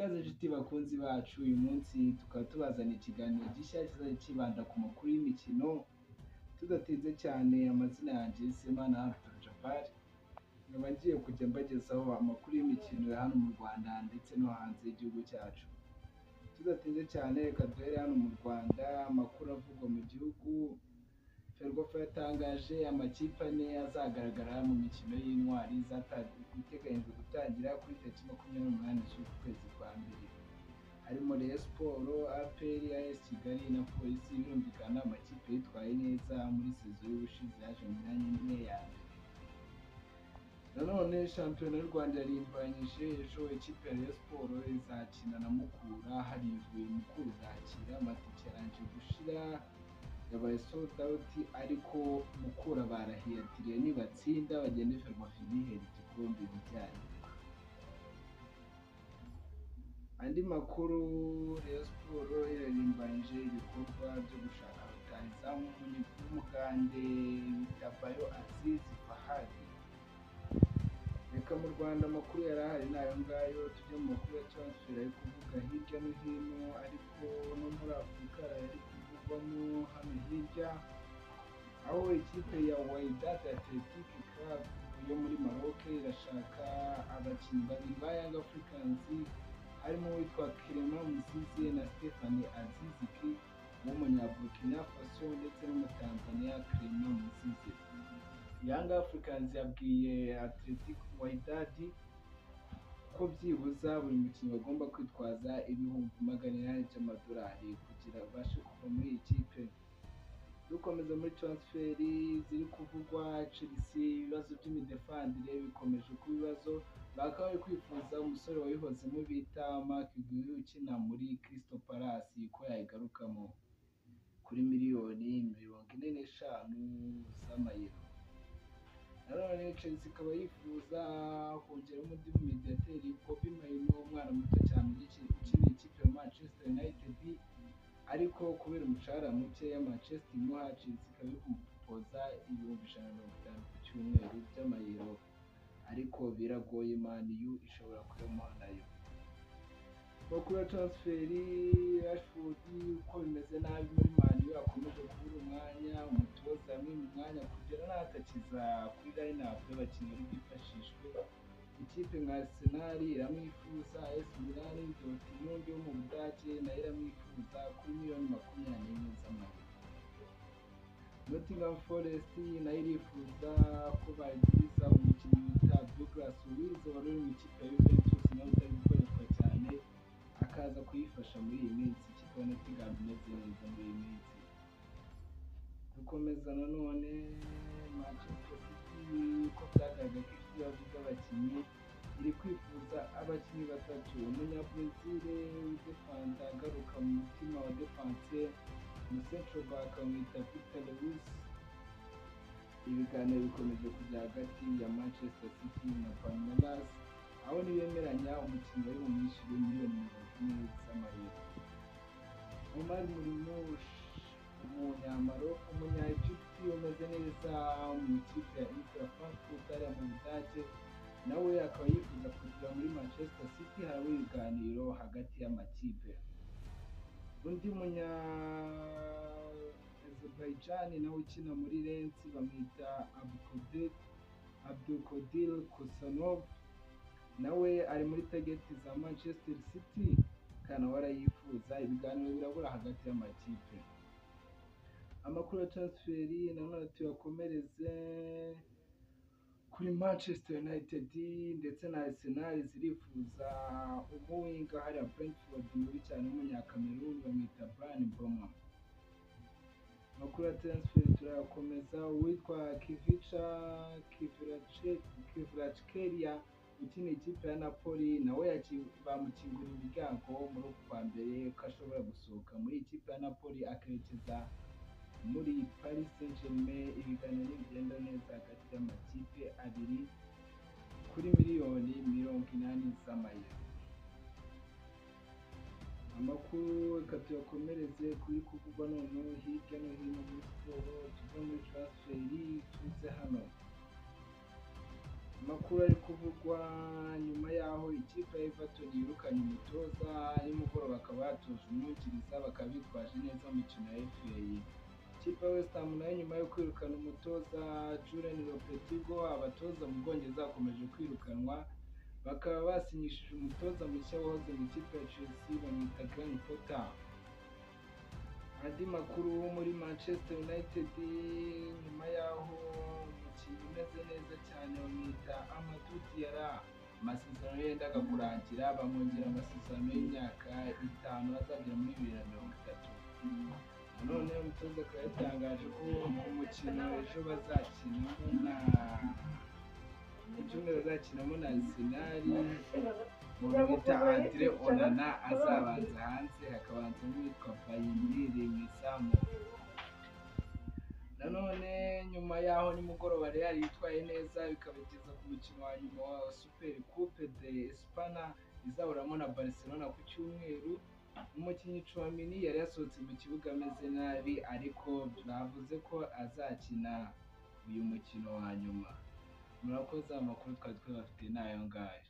Ikaze inshuti bakunzi bacu, uyu munsi tukaba tubazaniye ikiganiro gishya kizajya kibanda ku makuru y'imikino. Tudatinze cyane, amazina yanjye Semana Abdul Jabbar, nkaba ngiye kujya mbagezaho amakuru y'imikino ya hano mu Rwanda ndetse no hanze y'igihugu cyacu. Tudatinze cyane, reka duhere hano mu Rwanda, amakuru avugwa mu gihugu. Ferwafa yatangaje amakipe ane azagaragara mu mikino y'intwari iteganyijwe gutangira kuri tariki 28 z'uku kwezi kwa mbere. Harimo Rayon Sports, APR, AS Kigali na Polisi. Birumvikana, amakipe yitwaye neza muri saison y'ubushize, yaje mu myanya ine ya mbere. Nanone shampiyona y'u Rwanda yarimbanyije. Ejo ikipe ya Rayon Sports izakina na Mukura hari Huye, Mukura izakira. Amatike yarangije gushira, yabaye sold out, ariko Mukura barahiye ati Rayon nibatsinda bagende Ferwafa ibihera igikombe bijyanye. Andi makuru, Rayon Sports irarimbanyije ibikorwa byo gushaka rutahizamu w'Umugande bita Bayo Aziz Fahad. Reka mu Rwanda amakuru yari ahari ni ayo ngayo. Tujye mu makuru ya transfer ari kuvuga hirya no hino, ariko no muri Afurika ari kuvugwamo hano hirya, aho ikipe ya Wydad Athletic Club yo muri Maroc irashaka abakinnyi babiri ba Young Africans, harimo uwitwa Clement Mzize na Stephane Aziz Ki w'umunyaburkina Faso ndetse n'Umutanzania Clement Mzize. Young Africans yabwiye Athletic Wydad ko byibuza buri mukinnyi bagomba kwitwaza 800,000 by'amadolari kugira abashe kuva muri iyi kipe. Dukomeza muri transfer ziri kuvugwa, Chelsea ibibazo by'imidefandire bikomeje kuba ibibazo, bakaba bari kwifuza umusore wayihozemo bita Marc Guiu ukina muri Crystal Palace ko yayigarukamo kuri miliyoni 45 z'amayero. Nanone Chelsea ikaba yifuza kongeramo undi midiyateri Kobbie Mainoo, umwana muto cyane ukina ikipe ya Manchester United, ariko kubera umushahara muke Manchester imuha, Chelsea ikaba iri kumupoza 150,000 ku cyumweru by'amayero, ariko biragoye, Man U ishobora kuyamuha nayo. Makuru ya transfer, Rashford uko bimeze nabi muri Man U, akomeje kubura umwanya, umutoza yamwimye umwanya kugera n'atakiza kuri line up y'abakinnyi bari bwifashishwe. Ikipe nka Arsenal iramwifuza, AS Milan, Dortmund yo mu Budage nayo iramwifuza kuri miliyoni 21 z'amayero. Nottingham Forest nayo irifuza ko bagiriza umukinnyi bita Douglas Luiz wari uri mu ikipe ya Juventus, nawe utari gukoreshwa cyane, akaza kuyifasha muri iyi minsi. Ikipe ya Nottingham imeze neza muri iyi minsi. Dukomeza nanone, Manchester City uko byagaragaye ko ifite ibibazo by'abakinnyi, iri kwifuza abakinnyi batatu: umunyabrazil udefanda agaruka mu mutima wa defense, umu central back bamwita Victor Luiz. Ibiganiro bikomeje kujya hagati ya Manchester City na Palmeiras, aho nibemeranya umukinnyi bari bumwishyure miliyoni 40 z'amayero. Omar Marmoush, umunyamaro umunya Egypt umeze neza mu ikipe ya Eintracht Frankfurt hariya mu Budage, nawe akaba yifuza kujya muri Manchester City, haraba ibiganiro hagati y'amakipe. Undi munya Azerbaijan nawe ukina muri Lens bamwita Abdukodir Khusanov, nawe ari muri target za Manchester City kandi nawe arayifuza, ibiganiro birabura hagati y'amakipe. Amakuru ya transfer nanone tuyakomereze kuri Manchester United ndetse na Arsenal, zirifuza umuwinga hariya Brentford mubi cyane w'umunyakameruni bamwita Bryan Mbeumo. Amakuru ya transfer turayakomeza, uwitwa Khvicha Kvaratskhelia ukina ikipe ya Napoli nawe bamukingura imiryango muri uku kwa mbere ko ashobora gusohoka muri ikipe ya Napoli akerekeza muri Paris Saint-Germain, ibiganiro nibigenda neza hagati y'amakipe abiri, kuri miliyoni 80 z'amayero. Amakuru reka tuyakomereze kuri kuvugwa noneho hirya no hino muri siporo, tuve muri transfer tuze hano. Amakuru ari kuvugwa nyuma y'aho ikipe ya Everton yirukanye umutoza, nimugoroba bakaba batoje umwungiriza, bakaba bitwaje neza mu mikino ya FA. Ikipe ya West Ham nayo nyuma yo kwirukana umutoza Julen Lopetegui, abatoza mu Bwongereza bakomeje kwirukanwa, bakaba basinyishije umutoza mushya wahoze mu ikipe ya Chelsea, bamwita Graham Potter. Andi makuru muri Manchester United, nyuma y'aho umukinnyi umeze neza cyane bamwita Amadou Diarra amasezerano ye yendaga kurangira, bamwongera amasezerano y'imyaka 5 azagera muri 2030. Nanone umutoza akaba yatangaje ko umukino ejo bazakinamo na ku cyumweru bazakinamo na Arsenal, umuntu bita Andre Onana azabanza hanze, hakabanza n'uwitwa Bayindir mu izamu. Nanone nyuma y'aho nimugoroba Real yitwaye neza bikabageza ku mukino wa nyuma wa Super Coupe de Espagne izahuramo na Barcelona ku cyumweru, umukinnyi Tchouameni yari yasohotse mu kibuga ameze nabi, ariko bavuze ko azakina uyu mukino wa nyuma. Murakoze, amakuru twari tubafitiye ni ayo ngayo.